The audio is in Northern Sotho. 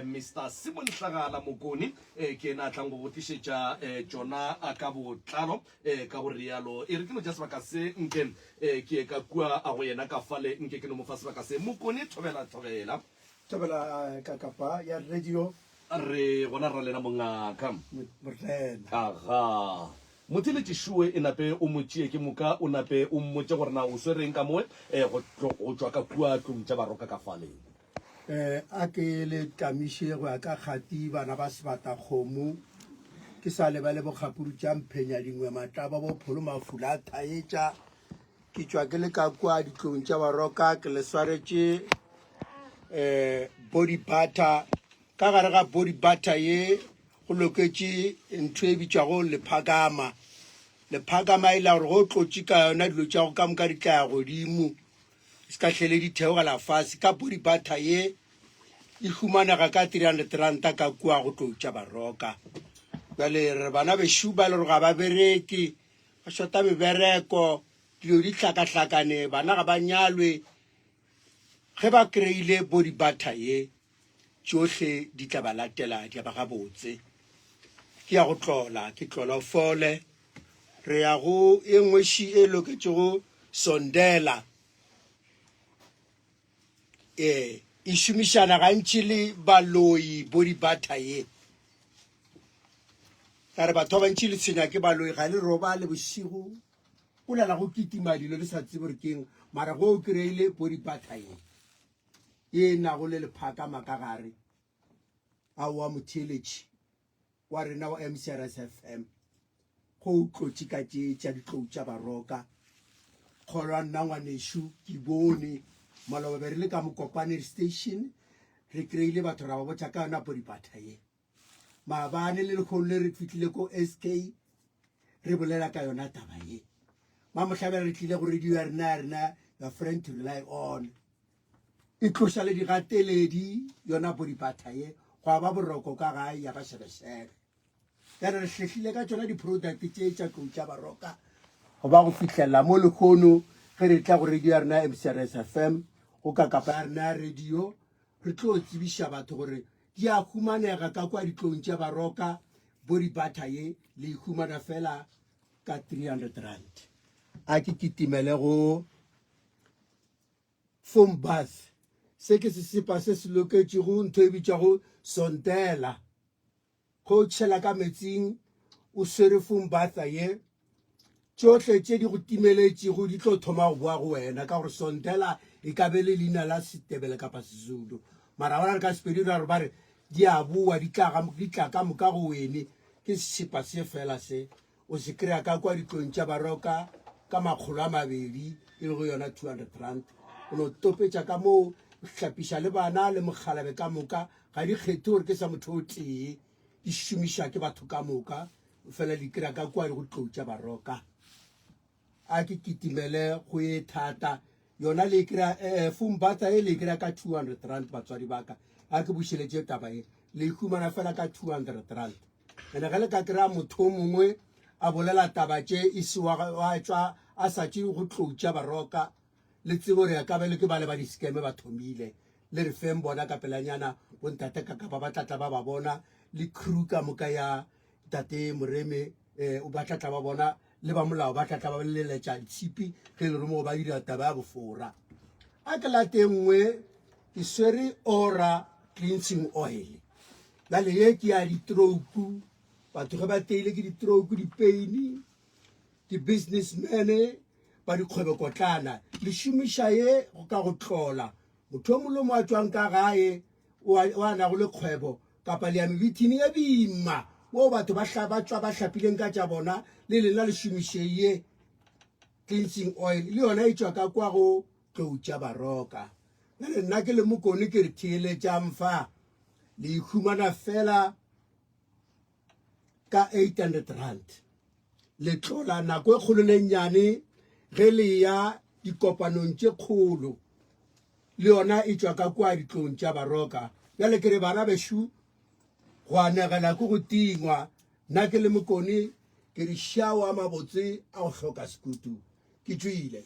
Mister Simon Hlagala Mokone, ke yena a tlang go go tlišetša tšona ka botlalo. Ka go realo, e re ke no tša sebaka se nke ke ye ka kua go yena ka fale, nke ke no mo fa sebaka se. Mokone, thobela, thobela. Thobela kakapa ya radio. Re gona rra lena mongaka. Morena. Aga. Motheeletši šowe e nape o mo tšee ke moka o nape o mmotše gore na o swereng ka mowe go go tšwa ka kua tlong tša Baroka ka fale. A ke le tamiše go ya ka kgati bana ba Sebatakgomo, ke sa lebale bokgapuru tša Mphenya dingwe matlaba bo pholo mafula a thaetša. Ke tšwa ke le ka kua ditlong tša Baroka ke le swaretše um body butter. Ka gare ga body butter ye go loketše ntho e bitšwago lephakama. Lephakama e la gore go tlotše ka yona dilo tša go ka moka di tla ya godimo, di se ka hlele di theogela fase. Ka body butter ye e humanega ka 300 ranta ka kua go tlotša Baroka. Bjale re bana bešo ba e le gore ga ba bereke, ba šota mebereko, dilo di hlakahlakane, bana ga ba nyalwe. Ge ba kry-ile body butter ye, tšohle di tla ba latela di ya ba gabotse. Ke ya go tlola, ke tlola o fole. Re ya go e nngwe ši e loketšego Sondela. Ee, e šomišana gantši le baloi body butter ye. Ka re batho ba bantši le tshwenya ke baloi, ga le robale bošego, o lala go kitima dilo le sa tsebe gore keng, mara go o kry-ile body butter ye. ye e nago le lephakama ka gare. Aowa motheeletši wa rena wa MCRS FM, go o tlotše ka tše tša ditlou tša Baroka. Kgolwa nna ngwanešu, ke bone maloba be re le ka Mokopane station, re kry-ile batho ra ba botša ka yona podipatha ye. Maabane le lekgono le re fihlile ko SK re bolela ka yona taba ye. Mamohlabela re tlile go radio ya rena ya rena your friend to rely on. E tloša le digateledi yona bodipatha ye gwa ba boroko ka gae ya ba šebešebe. Ya re hlehlile ka tšona di-product tše tša tlou tša Baroka go ba go fihlela mo lekgono ge re tla go radio ya rena MCRS FM go kakapa ya rena ya radio re tlo tsebiša batho gore di a humanega ka kwa ditlong tša Baroka body butter ye le e humana fela ka 300 rand. A ke kitimele go foam bath. Se ke sesepa se se loketšego ntho e bitšwago Sondela. Ge o tšhela ka metsing o swere foam bather ye, tšohle tše di go timeletšego di tlo thoma go boa go wena ka gore Sondela e ka be le leina la Setebele kapa Sezulu. Mara gona re ka Sepedi ra re ba re di a boa di tla di tla ka moka go wene. Ke sesepa se fela se o se kry-a ka kwa ditlong tša Baroka ka 200 e lego yona 200 rand. O no topetša ka moo, o hlapiša le bana le mokgalabe ka moka, ga di kgethe gore ke sa motho o tee, di šomiša ke batho ka moka, fela di kry-a ka kwa go tlou tša Baroka. A ke kitimele go e thata yona le kry-a eh, fumbata e le kry-a ka 200 rand batswadi ba ka. A ke bušeletše taba e, le e humana fela ka 200 rand. Ene ge le ka kry-a motho o mongwe a bolela taba tše e se wa wa tšwa a sa tše go tlou tša Baroka, le tsebe gore ka be le ke bale ba di-scam ba thomile. Le re feng bona ka pelanyana bontate ka kapa ba tla tla ba ba bona le crew ka moka ya ntate Moreme eh, ba tla tla ba bona le ba molao ba tla tla ba leletša ditshipi ge e le gore mo ba dira taba ya bofora. A ke late nngwe ke swere ora cleansing oil. Bjale ye ke ya ditrouku, batho ge ba teile ke ditrouku, dipeini, di-businessman ba dikgwebokotlana, le šomiša ye go ka go tlola. Motho o mongwe le o mongwe a tšwang ka gae o a nago le kgwebo kapa le ya mebithini ye boima moo batho ba ba tšwa ba hlapileng ka tša bona, le lena le šomiše ye cleansing oil, le yona e tšwa ka kwa go tlou tša Baroka. Bjale nna ke le Mokone ke re theeletšang fa, le e humana fela ka 800 rand. Le tlola nako e kgolo le nnyane ge le ya dikopanong tše kgolo, le yona e tšwa ka kua ditlong tša Baroka. Bjale ke re bana bešo, go anegela ke go tingwa. Nna ke le Mokone ke re šao a mabotse a go hloka sekutu. Ke tšwile.